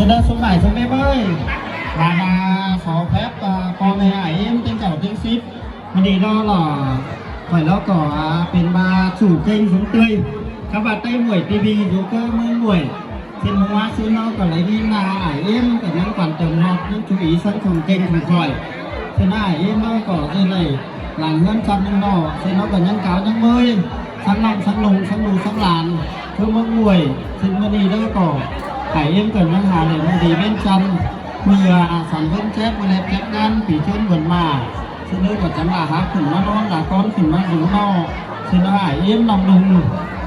ເດີ ສົມໝາຍສົມເອບເອີຍ ລານາ ຂໍແຟບ ອາ ພໍ່ແມ່ອ້າຍເອັມ ເຕັງເກົ້າເຕັງສິບ ມື້ນີ້ເນາະ ລະຂ້ອຍລາວກໍ ອາ ເປັນວ່າສູ້ເກັ່ງສູງເຕີຍ ຄຳວ່າໄຕ້ມວຍ ທີວີ ຢູ່ກໍເມືອງມວຍ ເຊັ່ນເມື່ອວານຊືນເນາະ ກໍໄດ້ຍິນວ່າອ້າຍເອັມ ກໍຍັງກວນເຕີມຮອດ ຍັງຈູອີສັງຄົມເກັ່ງຂອງຂ້ອຍ ເຊັ່ນອ້າຍເອັມເນາະ ກໍຊິໄດ້ ຫຼັງເຮືອນຊັ້ນໜຶ່ງເນາະ ເຊັ່ນເຮົາກໍຍັງກາວຍັງເມີຍ ທັງນ້ອງທັງລຸງ ທັງລູກທັງຫຼານ ຄືເມືອງມວຍ ເຊັ່ນມື້ນີ້ເດີກໍ ອ້າຍເອັມກໍຍັງຫາໄດ້ມື້ດີເວັນຈັນ ເມື່ອອາສັນເວັນແຈກມາແລກແຈກງານປີຊົນເພິ່ນມາ ເຊັ່ນເດີກໍຈຳລາຫາຂຶ້ນມານອນ ລາກ່ອນຂຶ້ນມາຢູ່ເນາະ ເຊັ່ນອ້າຍເອັມນ້ອງລຸງ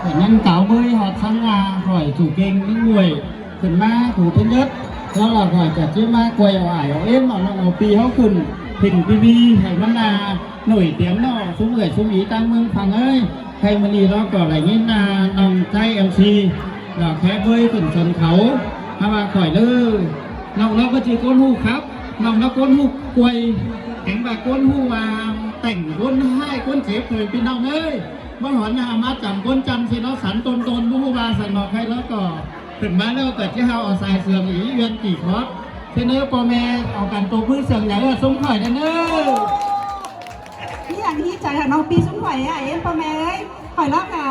ກໍຍັງກາວເມີຍຮອດສັງງາ ຂ້ອຍສູ້ເກັ່ງເມືອງມວຍ ຂຶ້ນມາຜູ້ເປັນເລີດ ແລ້ວລະຂ້ອຍກະຊິມາກວຍເອົາອ້າຍເອົາເອັມ ເອົານ້ອງເອົາພີ່ເຮົາຂຶ້ນ ເພັງປີວີ ໃຫ້ມັນໜ້າໜ້ອຍຕຽມເນາະ ຊຸມເອື້ອຍຊຸມອີຕ່າງເມືອງຟັງເອີຍ ໃນມື້ນີ້ເນາະ ກໍໄດ້ຍິນໜ້ານ້ອງໃຈເອັມຊີ ລະແຂກເວີຍຂຶ້ນຊົນເຂົາ ຫາວ່າຂ້ອຍເດີ ນ້ອງລາວກໍຊິກົນຮູ້ຄັບ ນ້ອງລາວກົນຮູ້ກວຍ ແຕ່ງວ່າກົນຮູ້ວ່າແຕ່ງຄົນຮ້າຍຄົນເຈັບເລີຍ ພີ່ນ້ອງເອີຍ ມາຫອນໜ້າມາຈຳຄົນຈັນຊິເນາະ ສັນຕົນໆ ບໍ່ຮູ້ວ່າສັນເນາະ ໃຜລະກໍ ຂຶ້ນມາແລ້ວກໍຈະເຮົາເອົາສາຍເຊື່ອງອີ່ເວນກີ່ຄອດ ເສນອພໍ່ແມ່ເອົາກັນຕົບມືສຽງໃຫຍ່ເອີ ຊົມຂ້ອຍແດ່ເດີ ມີຫຍັງດີໃຈຫານ້ອງປີຊຸມຂ້ອຍ ອ້າຍເອັມ ພໍ່ແມ່ເອີຍ ຂ້ອຍລະກະ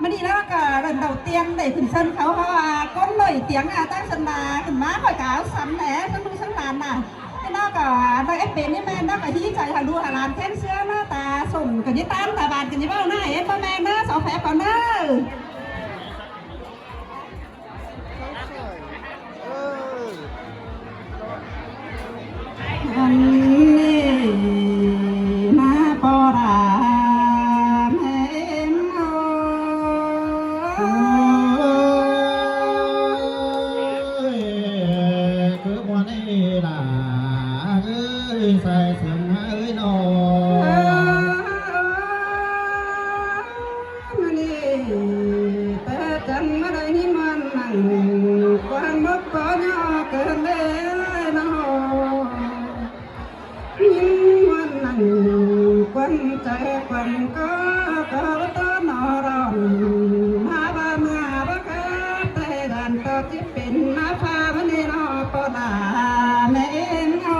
ມື້ນີ້ລະກະເລີ່ມເດົາຕຽງໄດ້ຂຶ້ນເຊີນເຂົາ ເພາະວ່າກົນໜ້ອຍຕຽງອາ ຕັ້ງສັນນາຂຶ້ນມາ ຂ້ອຍກະເອົາສັນແຫຼະ ທັງລູກທັງຫຼານນະ ເນາະ ກະໄດ້ເອັດເປັນນີ້ແມ່ນເນາະ ກະດີໃຈຫາລູກຫາຫຼານແຄນເຊື່ອໜ້າຕາສົມ ກະຍິຕາມຕາບານ ກະຍິເວົ້ານະ ເອັມ ພໍ່ແມ່ເດີ ສາວແຟບກ່ອນເດີ. ອັນນີ້ນະພໍ່ລາແມ່ເອີຍ ຄືມ່ວນນີ້ລະເອີຍ ໃສ່ເສື້ອມາເອີຍນ້ອງ. ມື້ນີ້ແຕ່ຈັນມາໄດ້ຍິນມ່ວນນັ່ງ ຄວາມບົກພໍຍໍເກີນເດເນາະ ຍິນມ່ວນນັ່ງ ຄວັນໃຈຄວັນກໍ ກໍຕົວໜໍ່ຮ້ອນ ມາວ່າເມື່ອບໍ່ເກີດແຕ່ດ້ານຕໍ່ຈິດ ເປັນມາຟ້າມະນີເນາະ ປອດລາແມ່ເອັນເອີ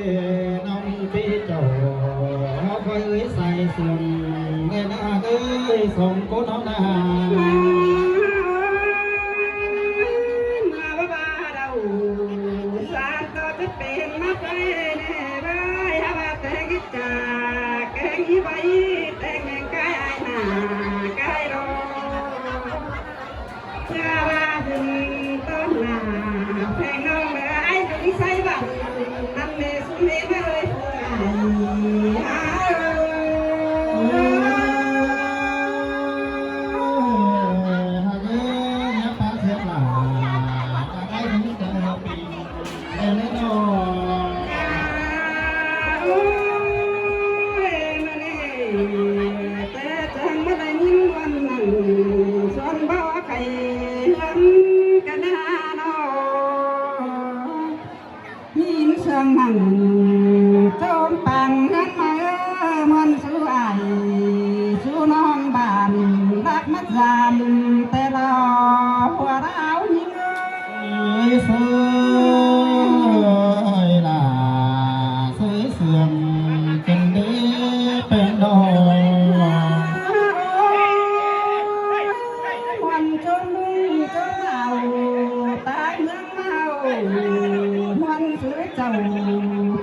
ຍ ນ້ອງພີ່ເຈົ້າ ຂ້ອຍເອີຍໃສ່ເຊື່ອງແນ່ນາເອີຍ ສອງຄົນເຮົານາ ມາວ່າເຮົາ ສານຕໍ່ຈະເປັນມາໄປແນ່ເອີຍ ຫາວ່າແຕ່ງ ຈາກແກງອີໄວແຕ່ງແມງກາຍອ້າຍໜ້າກາຍດອກ ເພື່ອວ່າຂຶ້ນຕ້ອນໜ້າແພງນ້ອງເອີຍ ອ້າຍລຸງໄຊວັນ ນຳແມ່ສຸເມມາເອີຍ ເພື່ອອ້າຍເອີຍ ເອີຍ ຫາກເອີຍ ຍາມປາເສຍຫຼາຍ ຈາກໄດ້ເຖິງເຈົ້າປີ ແລ້ວເນາະ ໂອ້ຍ ມານີ້ ແຕ່ຈັ່ງມາໄດ້ຍິນມ່ວນນັ້ນ ສ່ວນບໍ່ໄກເຮືອນກັນນາເນາະ ຍິນສຽງນັ້ນ ໂຈມປັງເຮືອນມາເອີ ມ່ວນສູ່ອ້າຍສູ່ນ້ອງບ້ານ ລັກມາຈານແຕ່ລາວ ຜົວລາວຍິງ ເອີຍ ເອີຍຫຼ້າ ເອີຍເຊື່ອງ ເປັນເດແປງດອກ ມ່ວນຈົນລຸງຈົນເອົາ ຕາຍເມືອງເມົາ ມ່ວນສູ່ເຈົ້າ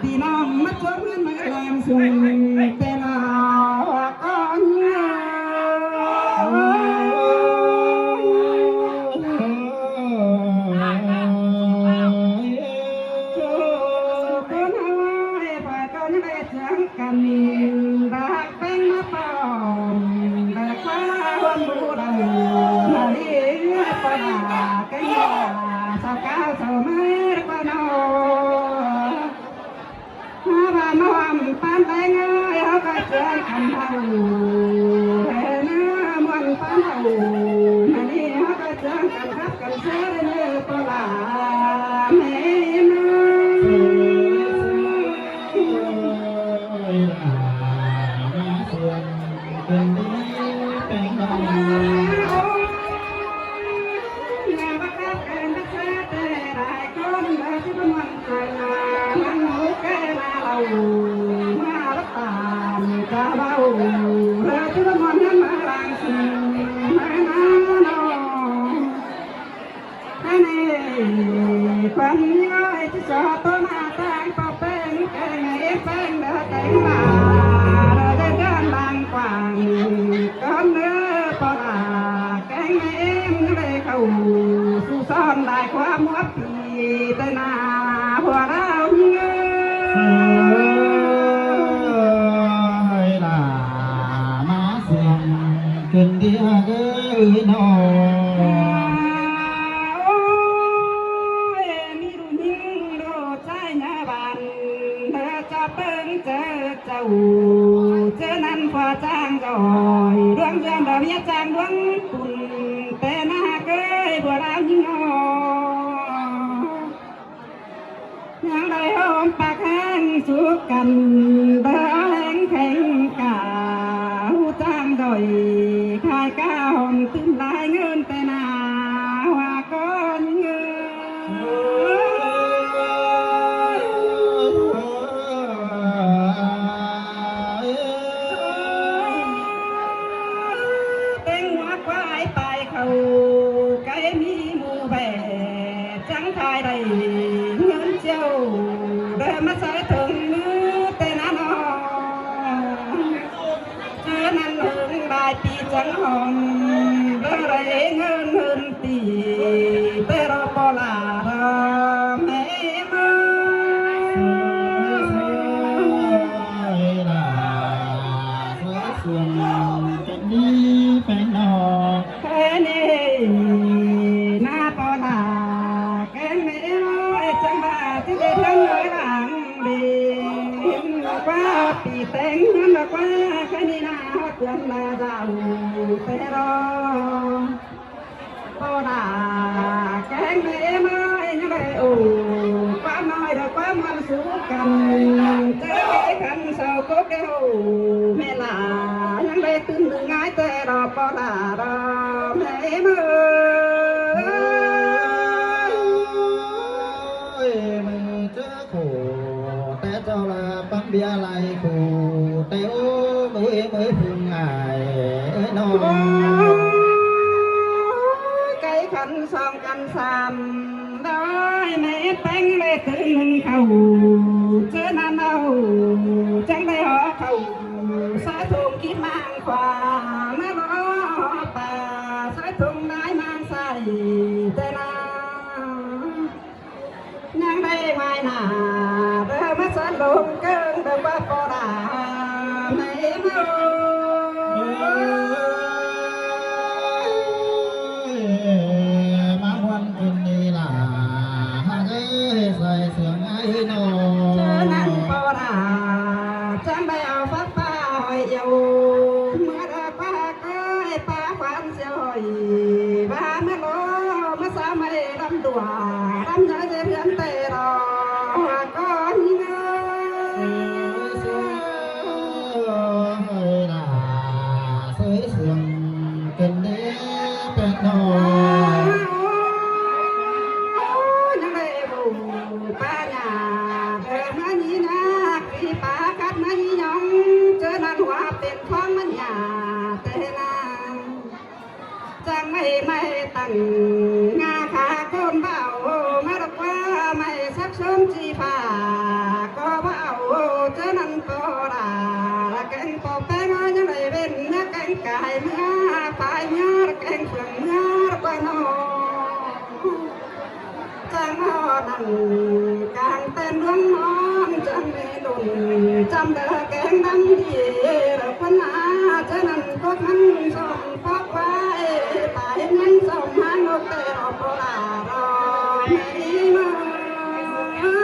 ພີ່ນ້ອງມາຈວບເງິນມາແລມສູງແຕ່ລາວ ເຮົາວ່ານ້ອມປານແດງເອີຍ ເຮົາກໍເຈື່ອນກັນເຮົາ ແລະນາມ່ວນປານເຮົາ ມານີ້ເຮົາກໍເຈື່ອນກັນຄັບກັນເຊີເດີ ພໍ່ຫຼ້າແມ່ນ້ອງ ເອີຍ ມາຊວນເປັນເດແປງດອກ. ມີຮ້ອຍຊິສອດຕໍ່ໜ້າຕ່າງ ປະແປ້ງແກງໃຫ້ແປ້ງເດີແກງມາເດີເດີເດີນບາງກວ້າງ ກ່ອນເດີປະຫຼາແກງແມ່ເອັມເດີເຂົ້າສູ່ຊ້ອນ ໄດ້ຄວາມມວດປີແຕ່ໜ້າຫົວລາວຍິງເອີ ເອີຍຫຼ້າມາສວງ ເປັນເດຍເອີຍນ້ອງ ໂອ້ຍ ມີລູກຍິງໂດດຊາຍໜ້າບ້ານ ເດີຈະເບິ່ງເຈີເຈົ້າ ເຈີນັ້ນພວກຈາງດອຍ ດວງເຮືອນດອກເມຍຈາງດວງປຸ້ນ ແຕ່ໜ້າເກີຍບໍ່ລາວຍິງນ້ອງ ຍັງໄດ້ຫອມປາກແຮງສຸກກັນ ເດີແຮງແຂງກາ ຮູ້ຈາງດອຍ ຂາຍກາຫອມຕື່ມຫຼາຍເງິນແຕ່ໜ້າ ວ່າກ່ອນເງິນ ເຕັງຫົວຄວາຍປາຍເຂົ້າ ໄກ່ມີໝູ່ແບ ຈັ່ງຂາຍໄດ້ເງິນເຈົ້າ ເດີມາໃສ່ຖົງມືແຕ່ນານອ ເທື່ອນັ້ນເຫິງຫຼາຍປີຈັ່ງຫອມ ເດີໄດ້ເງິນເງິນຕີ ແຕ່ລະບໍ່ລາເດີແມ່ເອີຍ ເອີຍລາ ເສືອສ່ວນຈັກດີແປງນອກ ແຄ່ນີ້ນາປອລາ ແກ່ນແມ່ເອີຍ ຈັ່ງວ່າຊິໄດ້ທັນນ້ອຍຫຼັງດີ ເຫັນວ່າປີແຕ່ງເຮືອນດອກວ່າ ແຄ່ນີ້ນາຮອດເດືອນລາດາວ ແຕ່ລອ ປອລາ ແກ່ນແມ່ເອີຍ ຍັງໄດ້ໂອ້ ຄວາມນ້ອຍດອກຄວາມມ່ວນສູ່ກັນ ເຈີໄດ້ຄັນເຊົາກົກແກ້ວ ແມ່ຫຼ້າ ຍັງໄດ້ຕື່ນດຶງງ່າຍແຕ່ດອກ ປອລາດອກ ແມ່ເອີຍ ເອີຍ ມື້ເຈີໂຄ ແຕ່ເຈົ້າລະປັນເບຍໄລ່ຄູ່ ແຕ່ໂອ້ ມື້ມື້ພຸງອ້າຍເອີຍນ້ອງ ໂອ້ຍ ໄກ່ຂັນສອງຂັນສາມ ໂດຍແມ່ແປ້ງເລກຕື່ນໜຶ່ງເຂົ້າ ເຈີນາເນົາ ຈັ່ງໄດ້ຫໍ່ເຂົ້າ ສາທຸງກິນມາງຂວາ ມາລໍປ່າ ສາທຸງໄດ້ມາງໃສ່ແຕ່ນາ ຍັງໄດ້ວາຍໜ້າ ເດີມາສັນລົງເກີງ ເດີວ່າປອລາ ໃນເອີຍ ມາມ່ວນກິນນີ້ລະ ຫາກເອີຍໃສ່ສຽງໄອ້ນ້ອງ ເທື່ອນັ້ນປອລາ ຈັ່ງໄດ້ເອົາຟັກປ່າຫອຍອຽວ ເມື່ອດາກວ່າເກີຍປາຄວານ ສຽວຫອຍວ່າມາລໍມາສາໄມ້ລຳດວງ ລຳໃຫຍ່ເຮືອນແຕ່ລໍວ່າກ່ອນເງິນ ເອີຍລາ ເຊີຍສຽງເປັນເດແປດນ້ອງ ຍັງໄດ້ເວົ້າປາຍາ ເດີມານີ້ນາ ທີ່ປາກັດມານີ້ຫຍັງ ເຈີນັ້ນວ່າເປັນຂອງມັນຍາແຕ່ນາ ຈັ່ງໄມ້ ໄມ້ຕັ້ງງາຂາໂກນເບົາ ມາດອກວ່າໄມ້ສັກຊົມຈີຟ້າກໍບໍ່ເອົາ ເຈີນັ້ນປອລາ ແກງປອແປ້ງ ຍັງໄດ້ເວັ້ນເມືອແກງກາຍ ເມືອປາຍ ເມືອແກງເຟືອງ ເມືອກວ່ານ້ອງ ຈັ່ງຮອດນັ້ນກາງແຕ່ນດວງນອນ ຈັ່ງມີລຸ້ນ ຈຳເດີແກງດຳດີ ແລ້ວຄົນໜ້າ ເທື່ອນັ້ນພວກມັນສອງພວກໄວ້ ຕາຍມັນສອງຫາງນົກແຕ່ອອກບໍ່ລາດອກ ໃນເມືອງ ເອີ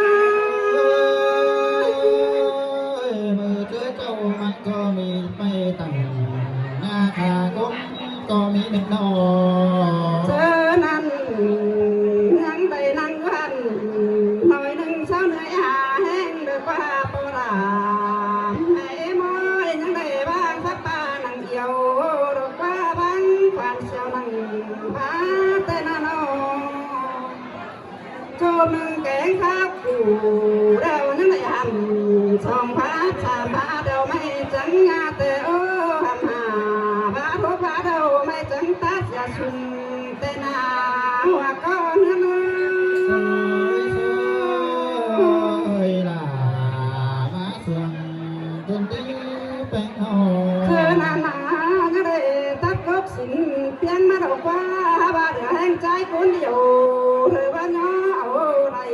ຍ ມື້ເຈີເຈົ້າມັນກໍມີໄປຕັ້ງໜ້າຂາກົນ ກໍມີເມັດນ້ອຍ ເທື່ອນັ້ນຍັງໄດ້ນັ່ງວັນ ໜ້ອຍໜຶ່ງເຊົາເມື່ອຍຫາແຮງ ດອກວ່າໂບລານ ແມ່ໝອຍຍັງໄດ້ວາງພະປ່ານັ່ງອຽວ ດອກວ່າບາງຄວານສຽວນັ່ງພາແຕ່ນານ້ອຍ ໂຈມໜຶ່ງແກງຜັກກູດ ດຽວຍັງໄດ້ຫຳສອງພາສາມພາ ດຽວໄມ່ຈັ່ງຍາແຕ່ໂອ ຫຳຫ້າພາໂທພາ ດຽວໄມ່ຈັ່ງຕາສຽສຸນແຕ່ນາຫົວກໍເຮືອນ ມາດອກວ່າ ວ່າເຫຼືອແຮງໃຈຄົນດຽວ ເທື່ອວ່າຍໍເອົາໄດ້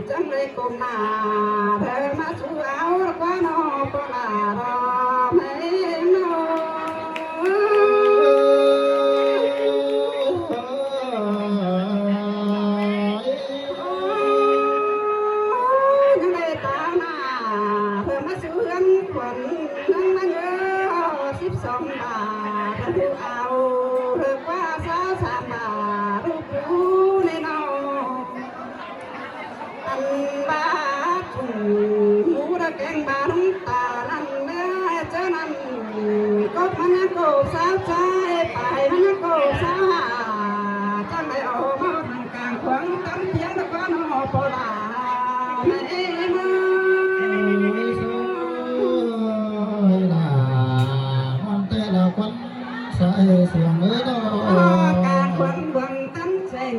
ຈັ່ງໄດ້ກົ້ມໜ້າ ເທື່ອມາສູ່ເອົາກວ່ານອກບໍ່ລາດອກແມ່ນເນາະ. ຍັງໄດ້ຕາໜ້າ ເພື່ອມາສູ່ເຮືອນຂວັນ ເຮືອນມາເງິນສິບສອງບາດ ຜູ້ເອົາເລີກວ່າຊາວສາມບາດ ຮູ້ຜູ້ໃນນ້ອງ ອັນບາດຫູລະແກງບາດນ້ຳຕານັ້ນແລະ ເຈົ້ານັ້ນ ກົບມັນຍັງກົບຊາວຊາຍ ປາຍມັນຍັງກົບຊາວຫ້າ ຈັ່ງໄດ້ອອກມາ ກາງຂວາງຕັນພຽງຕະກອນຫໍ່ປໍລາແມ່ເອີຍ ເອີຍລາ ມັນແຕ່ລະຄົນໃສ່ສຽງເອີຍເນາະ ກາງຂວາງເບື້ອງຕັນແຈ້ງ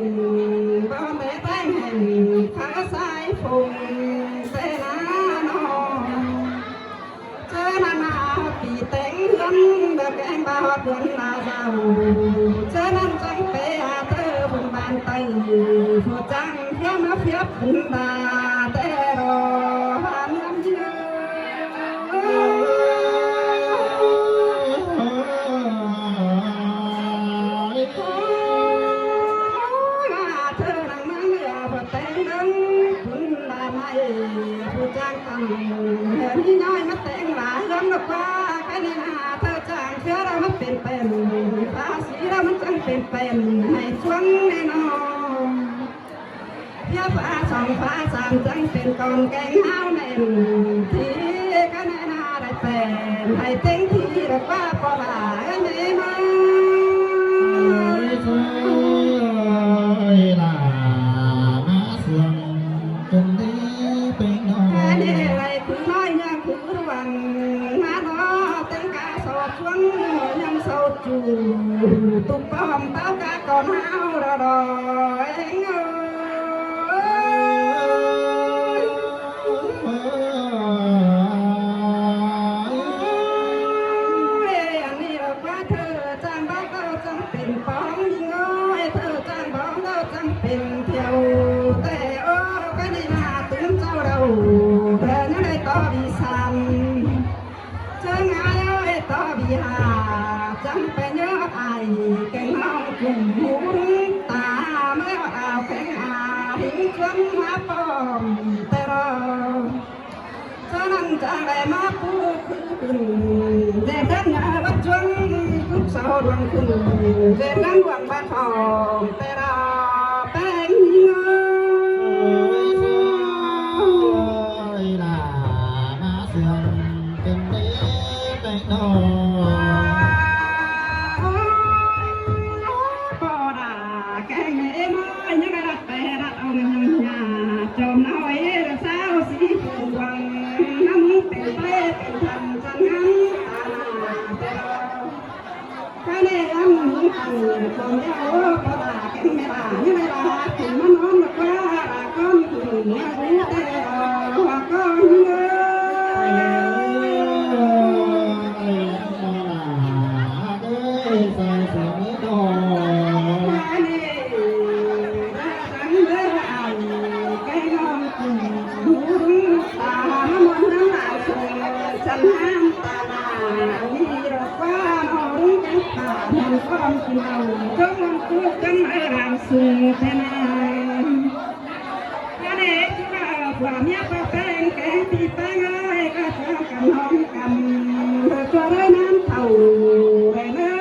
ບໍ່ແມ່ແປ້ງແຫ້ງ ຂາສາຍຝົງແຕ່ນານອ ເຈີນັ້ນນາປີແຕ່ງເຮືອນ ແບບແກງບາດເດືອນລາວ ເຈີນັ້ນຈັ່ງໄປຫາເຕີບຸນບ້ານໄຕ້ ຜູ້ຈ້າງເພຍມາພຽບບຸນບາແຕ່ລໍຫາເມືອງເຮືອນ ເທີນາງເມືອງເຫຼືອບໍ່ແຕ່ງເບິ່ງບຸນບາໃໝ່ ຜູ້ຈ້າງ ເອີ ມີນ້ອຍມາແຕ່ງຫຼາຍເຮືອນດອກວ່າ ໄປໃນໜ້າເທີຈ້າງເທື່ອລະມັນເປັນແປ້ນ ພາສີລະມັນຈັ່ງເປັນແປ້ນໃຫ້ຊ່ວງແນ່ນອນ ເພື່ອຟ້າສອງຟ້າສາມຈັ່ງເປັນກອນແກງຫາວແໜ້ນ ທີ່ກະໃນໜ້າໄດ້ແປ້ນໃຫ້ເຕັມທີ່ດອກວ່າບໍ່ຫຼາຍແມ່ນບໍ່ ເອີຍລາ ມາສວງ ຈົນໄດ້ເປັນນ້ອງ ແຕ່ນີ້ໄດ້ຄືນ້ອຍຍາຄືຫຼວງ ມາລໍແຕ່ງກາສອດຊ່ວງ ຍັງເຊົາຈູ່ ຕຸກປ້ອມເຕົ້າກາກ່ອນຫາວດອຍ ເອີຍ ອັນນີ້ດອກວ່າເທີຈ້າງບ່າວເກົ່າຈັ່ງ ເປັນປອງຍິງເອີຍ ເທີຈ້າງບອງເດີຈັ່ງເປັນທ່ຽວ ແຕ່ໂອກະນິລາຕຸນເຈົ້າເດົາ ແຕ່ຍັງໄດ້ຕໍ່ບີສາມ ເຈີງາຍເອີຍຕໍ່ບີຫ້າ ຈັ່ງໄປຍອດອາຍແກງນ້ອງກຸ້ມຫູລຸງຕາ ເມື່ອອາວແຂງອາຫິງຊວນມາປ້ອມແຕ່ລອ ເທົ່ານັ້ນຈັ່ງໄດ້ມາປູຄືຂຶ້ນ ແລະເຮືອນຍາວັດຈວງ ທຸກເສົາດວງຂຶ້ນ ແລະເຮືອນດວງບ້ານທອງ ແຕ່ລະແປງເງິນ ເອີຍລາ ມາເຊື່ອມເປັນເດແປງທອງ ບໍ່ລາ ແກງເອມາ ຍັງໄດ້ລັດແປລັດເອົາເງິນຍາ ຈອມນ້ອຍລະສາວສີພວງ ນຳເປັນໄປເປັນທັນຈັນງາມຕາໜ້າແຕ່ລະ ກະແນມທັງຄົນດຽວ ບໍ່ລາເປັນເວລາ ໃນເວລາທີ່ມັນນອນກວ່າລາກ່ອນ ເມື່ອຮູ້ແຕ່ວ່າກ່ອນເອີຍ ອັນນີ້ຄືວ່າຜົວເມຍປະແປງແກງປີແປ້ງເອີຍ ກະຈອງກັນນອນກັນ ເອີ ຕົວເລີຍນາມເຖົ້າ ແລະເລີ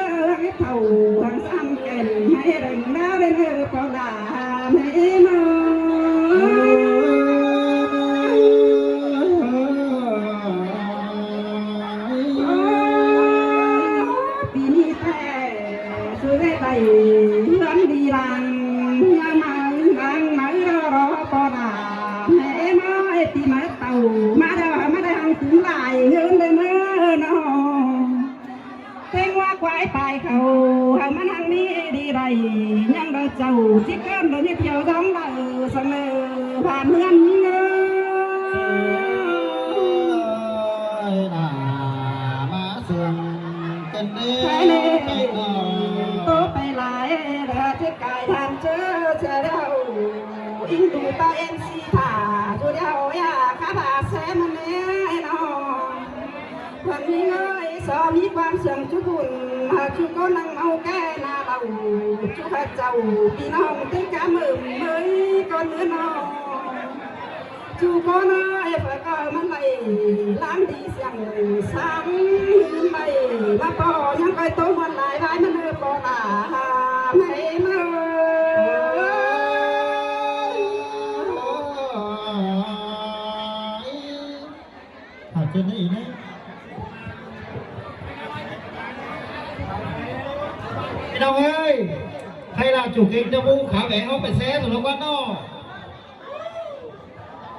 ຍເຖົ້າທັງສາມແກ່ນ ໃຫ້ແລງດາວແລະເລີຍປອງດາແມ່ເອີຍ ເອີ ປີນີ້ແທ້ ສຸເດໄດ້ເຮືອນດີຫຼັງ ເຮືອນມາຫຼັງໃໝ່ລໍໆ ປອດາແມ່ເອີຍ ມາເອີຍ ປີໃໝ່ເຕົາ ມາແລ້ວ ມາໄດ້ຫັງເຖິງຫຼາຍເງິນເດີເນາະ ເພງວ່າຄວາຍປາຍເຂົ້າ ໃຫ້ມັນຫັງມີດີໄດ້ ຍັງເດີເຈົ້າ ຊິເກີນເດີນີ້ທ່ຽວສອງເດີ ສະເໜີຜ່ານເຮືອນເອີຍ ມາເຊື່ອມກັນເດີ ໂຕແປ ຈະກາຍທາງເຈີເສຍແລ້ວ ອີງດູຕາເອັມຊີຖ້າຢູ່ແລ້ວ ຢ່າຄາບາແຊມແນ່ນ້ອງ. ເພິ່ນມີເງິນຊອມມີຄວາມເຊື່ອງຈຸບຸນ ຫາກຈຸໂກນັ່ງເມົາແກ່ໜ້າເຫຼົ້າ ຈຸຂ້າເຈົ້າພີ່ນ້ອງຕິກາເມີເມີຍກ່ອນເດີນ້ອງ. ຈູກອນເອີຍ ເພິ່ນກໍມັນໄດ້ລ້າງດີສຽງສາງຍືນໄດ້ ມາປໍຍັງໄກໂຕມ່ວນຫຼາຍວາຍມັນເອີຍປໍຫຼາແມ່ເອີຍ. ເອົາເຈັບໄດ້ອີກເດ້ ພີ່ນ້ອງເອີຍ. ໃຜລະຈູເກັ່ງຈະໝູຂາແຫວງ ເອົາໄປແຊສຳລັບວັນເນາະ.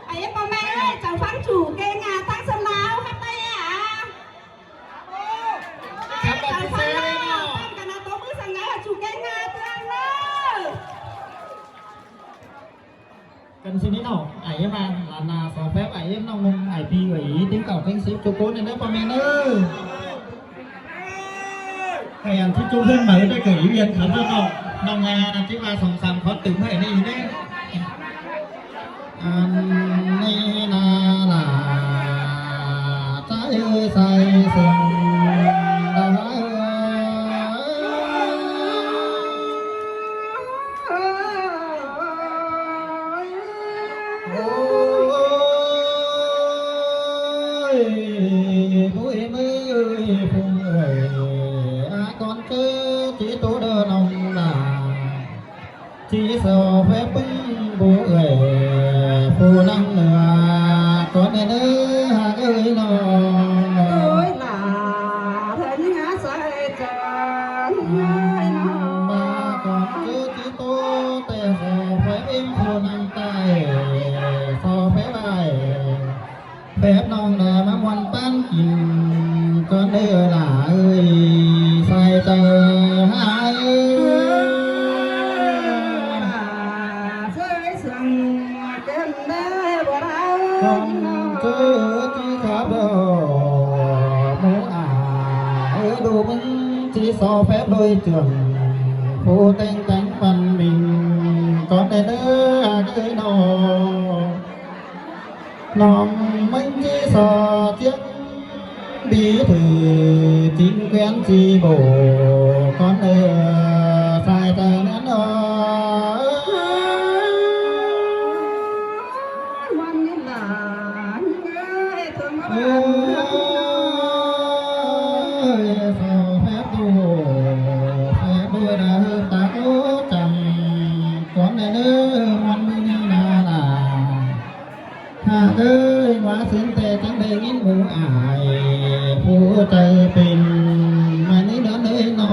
ໄອ້ພໍ່ແມ່ເອີຍ ເຈົ້າຟັງຈູເກັ່ງງາທັງສຳລາວຄັບໄດ້ອາ ຄັບໄດ້ ເຈົ້າຟັງແລ້ວ ແຊເລີຍເນາະ ກັນນະ ຕົບມືສັງໃຫຍ່ວ່າຈູເກັ່ງງາເທື່ອງເດີ. ກັນຊິນີ້ເນາະ ໄອ້ມາລ້ານນາ ຊາວແຟບ ໄອ້ນ້ອງໜຶ່ງ ໄອ້ປີເອີຍ ຕິງເກົ້າຕິງສິບ ທຸກຄົນເດີພໍ່ແມ່ເດີ. ໃຫ້ອັນທີ່ຈຸເຮືອນໃໝໄດ້ເກີດຢູ່ວຽນຄຳເດີນ້ອງ ນ້ອງງາທີ່ວ່າສອງສາມຄອນຕື່ມໃຫ້ນີ້ເດ້. ອັນນີ້ນາຫຼ້າ ໃຈໃສເຊິ່ງດາວເອີຍ. ໂອ້ຍ ບຸຍເມີຍ ພຸງເອີຍ ອາກອນເຈີຈີໂຕເດີນ້ອງຫຼ້າ ຈີສອແຟບປຶ້ງບຸເອີຍ ຜູ້ນັ່ງເໜືອກອນແນ່ເດີ ຫາກເອີຍນ້ອງ. ໂອ້ຍຫຼ້າ ເພິ່ນຫາໃສ່ຈານເອີຍນ້ອງ ມາກອນເຈີຈີໂຕ ແຕ່ສອແຟບເອັມຜູ້ນັ່ງໃຕ້ ສອແຟບອ້າຍ ແບບນ້ອງແດ່ມາມ່ວນປັນກິນກ່ອນເດີຫຼ້າເອີຍ ໃສ່ໃຈຫາຍເອີຍ. ກອນເຈີຈີຂາບເດີ ໝູອາຍເອີຍ ດູມຶງຈີຊອແຟບໂດຍເຈື່ອງ ຜູ້ແຕ່ງແຕ່ງປັນມິງ ກ່ອນແດ່ເດີ ເດີນ້ອງ. ນ້ອງມັນຈີຊອຈຽງ ບີຖືຈິງແກນຈີໂບ ກ່ອນເດີ ສາຍຕານັ້ນເອີຍ. ເອີຍ ສາວແຟບດູ ແຟບດູດາເຮີຕາໂກຈັງ ກ່ອນແດ່ເດີ ມັນມີນາລາ ຫາກເອີຍວ່າເຊັ່ນແຕ່ ຈັ່ງໄດ້ຍິນຫູອ້າຍ ຜູ້ໃຈເປັນມານີ້ເດີເອີຍນ້ອ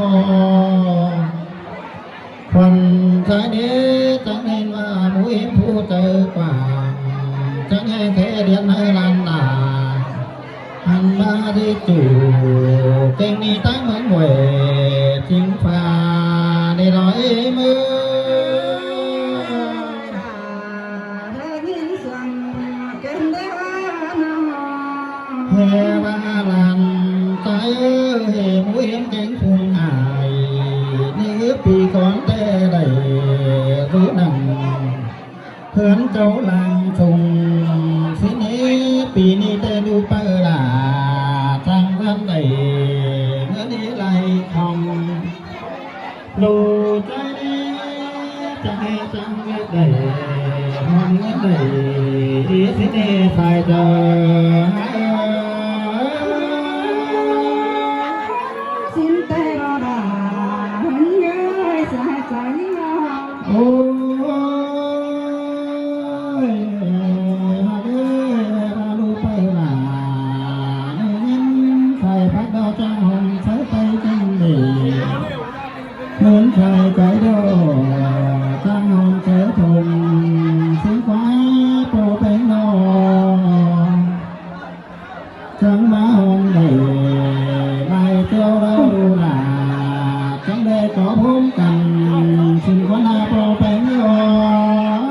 ງ. ຂວັນໃຈເດ ຈັ່ງເຫັນວ່າໝູເອັມຜູ້ໃຈກວ້າງ ຈັ່ງໃຫ້ແທ້ດຽນໃນລ້ານນາ ຫັນມາທີ່ຈູເກັ່ງນີ້ຕັ້ງເມືອງເວ ຈິງຟ້າໄດ້ລອຍເມືອ ແຮ່ວ່າຫຼານຊາຍເອີຍ ເຫັນເຫັນແກງພຸງອາຍ ໃນເອີປີກ່ອນແຕ່ໃດ ຮູ້ນັ້ນ ເຮືອນເຈົ້າຫຼັງຊົງ ຊິເນ ປີນີ້ແຕ່ດູໄປລະ ທາງເຮືອນໃດ ເງິນເອໄລຄຳ ໂລໃຈເດ ຈະໃຫ້ຈັ່ງເວດໃດ ຮອນເງິນໃດ ຊິເນສາຍເດີ ສິນແຕ່ລະດາ ເອີຍສາຍໃຈ ໂອ້ຍ ເອີຍ ລາລູໄປລາ ເງິນໃສ່ຜັກດອກຈາງຫ້ອງໃສ່ໄປຈັ່ງເດ ເງິນໃສ່ໄປດອກ ຈາງຫ້ອງໃສ່ຖົງ ຊິງຄວ້າໂປແປງນອງ ຈັ່ງມາຫ້ອງໃດ ໄດ້ແກ້ວລາລູລາ ຈັ່ງໄດ້ກໍພົມກັນ ຊິງຄວ້າໂປແປງນອງ.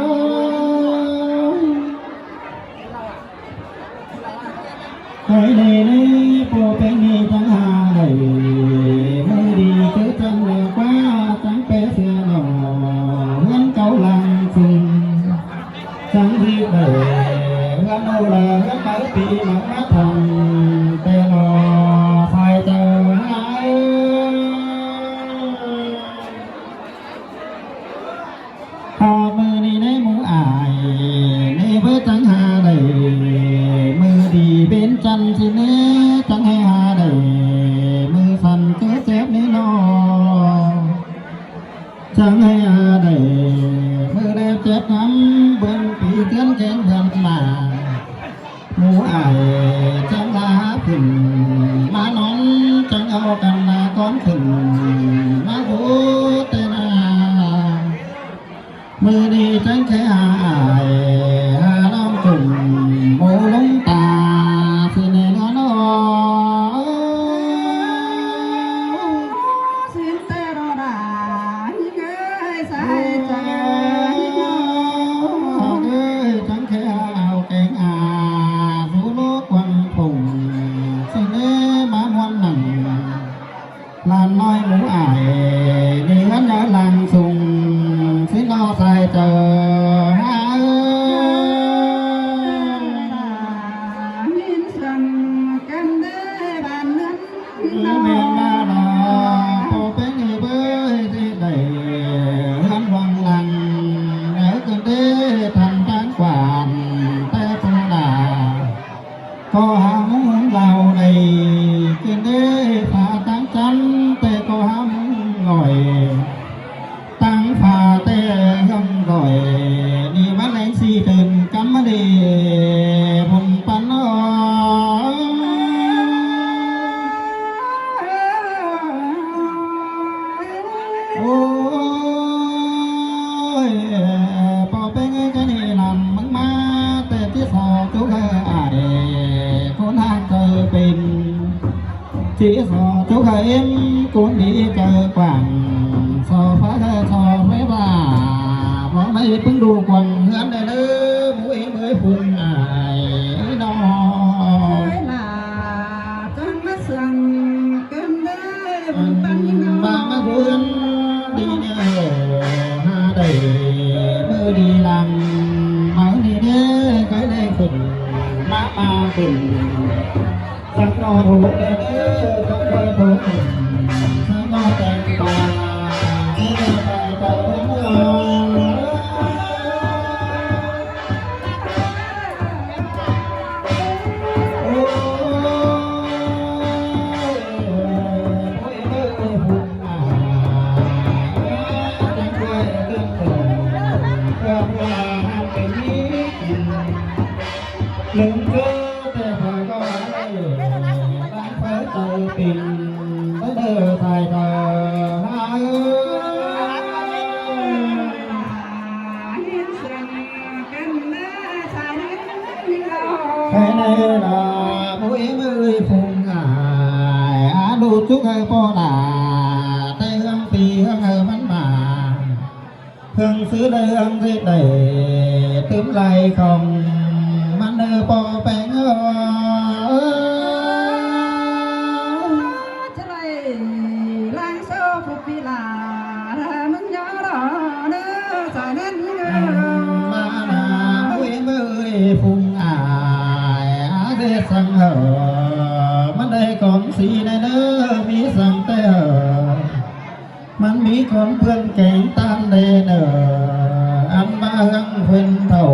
ໃຫ້ໄດ້ເລີຍ ໂປແປງນີ້ຈັ່ງຫາໄດ້ ມື້ດີຄືຈັ່ງແລ້ວກວ່າ ຈັ່ງແປເສຍໜໍ ໂນລາເຮືອນໄມ້ປີໃໝ່ມາທັນ ແຕ່ໜໍ່ຊາຍເຈົ້າເອີຍ. ຮອດມື້ນີ້ໃນໝູ່ອ້າຍ ນີ້ເບີດຈັ່ງຫາໄດ້ ມື້ດີເປັນຈັນຊິແນ່ ຈັ່ງໃຫ້ຫາໄດ້ ມື້ສັ້ນເກີດເຈັບນີ້ໜໍ່ ຈັ່ງໃຫ້ຫາໄດ້ ມື້ແລບເຈັບນຳ ເບິ່ງປີເດືອນແກງເດືອນມາ ໝູ່ອ້າຍຈັ່ງລາຂຶ້ນມານອນ ຈັ່ງເອົາກັນນາກ່ອນຂຶ້ນມາໂອແຕ່ນາ ມື້ນີ້ຈັ່ງແຄ່ຫາອ້າຍ ຫານ້ອງຈຸ່ມ ໂອລົງຕາຊິແນ່ນອນ ຊິນແຕ່ລໍດາ ເອີຍ ສາຍໃຈ ເອີຍ ຈັ່ງແຄ່ຫາແກງອາ ສູ່ໂລກກວ້າງໂພງ ຊິແນ່ມາມ່ວນໜັງ ຫຼານນ້ອຍໝູ່ອ້າຍ ນີ້ເຮືອນໃຫຍ່ຫຼັງສູງ ຊິເນາະຊາຍເຈົ້າ ເອີຍ ຍິນສຽງກັນເດີບ້ານເຮືອນ ແມ່ນລະເນາະ ພໍ່ເປັນເອີຍ ຊິໄດ້ເຮືອນວັງຫຼັງ ໃນຄືນເດ ທັນທາງກວ້າງ ແຕ່ເວລາ ກໍຫາມຸງເລົ່າໃນຄືນເດ ຟ້າຕັ້ງຈັນ ແຕ່ກໍຫາມຸງໜ້ອຍ ຕັ້ງຟ້າແຕ່ເຮືອນດອຍ ນີ້ມາແລງສີເຕີນກຳມະເດ ບຸນປັນເອີຍ. ໂອ້ຍ ພໍ່ເປັນເອີຍ ກະນີ້ນຳມຶງມາ ແຕ່ທີ່ສອກຈຸກເອີຍ ອ້າຍຄົນຮັກເຈົ້າເປັນ ທີ່ສອກຈຸກເອີຍ ເອັມຄົນດີໃຈກວ້າງ ສອກຟ້າແລະສອກໄຟຟ້າ ບໍ່ໄດ້ເພິ່ງດູກວ້າງເຮືອນແດ່ເດີ ໝູ່ເອັມເອີຍ ພຸ້ນອ້າຍນ້ອງ ເອີຍຫຼ້າ ຈັ່ງມາເຊື່ອງກັນເດີ ບຸນປັນນ້ອງ ບາງມາເພື່ອນດີແນວ ຫາໄດ້ມື້ດີຫຼັງ ມານີ້ເດີ ໃກ້ໄດ້ຂຶ້ນ ມາ ມາຂຶ້ນ ສັກໜໍ່ໂທແດ່ເດີ ສັກໜໍ່ໂທ ສັກໜໍ່ແຕ່ງຕາ ໃຫ້ໄດ້ໄປຕໍ່ເມືອງ ໂອ້ຍ ໂອ້ຍ ເອີຍ ພຸ້ນນາ ຈັກໄດ້ເກີດເປັນ ເພື່ອວ່າເປັນມີກິນ ເລີງເກີດແຕ່ພາກໍໄດ້ ຕັ້ງໄຟໃຈເປັນ ເດີ ຊາຍເດີ ເປັນເດີ ຊາຍເດີ ໃຄແນ່ລະ ຜູ້ເອງເອີຍ ຜູ້ງາຍ ອາ ດູຈຸກໃຫ້ພໍ່ຫຼ້າ ແຕ່ເຮືອງປີເຮືອງໃຫ້ມັນມາ ເຄື່ອງຊື້ໄດ້ເຮືອງເຮັດໄດ້ຕື່ມໄຫຼຂອງມັນເດີ ພໍ່ແປງເອີຍ ຈະໄດ້ລ້າງໂຊຜູ້ປີຫຼ້າ ລະມຶງຍອລອເດີ ສາຍແໜ້ນເອີຍ ມານາ ເອີຍ ເອີຍ ພຸງອາຍ ອາເດດສັງເອີ ມັນໄດ້ກອງສີແນ່ເດີ ມີສັງແຕ່ເອີ ມັນມີຄວາມເພື່ອນແກງຕານແດ່ເນີ ອັນມາເຮືອງເພິ່ນເຖົ້າ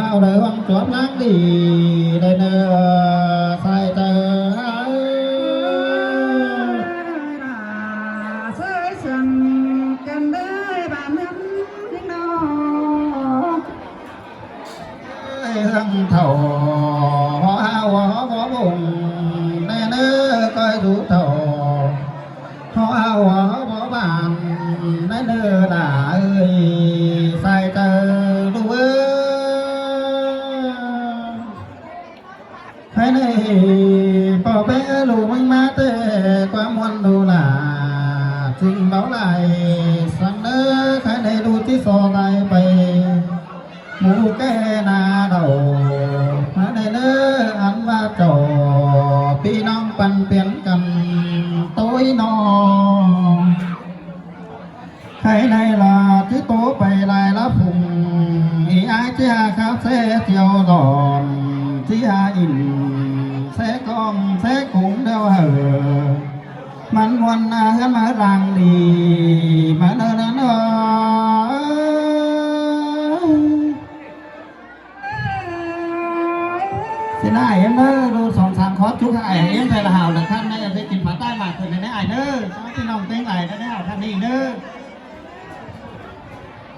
ເອົາເດີຫວັງຈວບນາງດີແດ່ເນີ ສາຍເຕີ ເຊີຍເຊີນກັນເດີບ້ານເຮືອນພີ່ນ້ອງ ເຮືອງເຖົ້າ ຫໍອາວຫໍບໍ່ບົງ ແນ່ເນີ ກ້ອຍດູເຖົ້າ ຫໍອາວຫໍບໍ່ບານ ແນ່ເນີ ຫຼ້າເອີຍ ສາຍເຕີລູກເອີຍ ໃຫ້ໄດ້ ພໍ່ແປລູກມັນມາແຕ່ຄວາມມ່ວນດູຫຼ້າ ຈຶ່ງເວົ້າຫຼາຍສັງເນີ ໃຫ້ໄດ້ດູທີ່ສໍຫຼາຍໄປ ໝູ່ແກ່ໜ້າເດົາ ມາແນ່ເນີ ອັນວ່າເຈົ້າ ພີ່ນ້ອງປັນປ່ຽນກັນ ໂຕຍນ້ອງ ໃນລາຕິໂຕໄປຫຼາຍລະພຸງ ອີອາຍເຈຍຄາເຊຈຽວດອນ ເຊຍອິນ ເຊກອງ ເຊກຸງເດີເອີ ມັນມ່ວນນາເຮືອນມາຫຼັງດີ ມາເນີນາເນີ. ຊິນອ້າຍເອັມເດີ ດູສອງສາມຄອບຈຸກອ້າຍເອັມ ແຕ່ລະຫາວລະຄັນ ໄດ້ກິນຜາໃຕ້ໝາກຂຶ້ນແນ່ອ້າຍເດີ ສາວພີ່ນ້ອງເຕັງຫຼາຍແນ່ອ້າຍທ່ານນີ້ເດີ.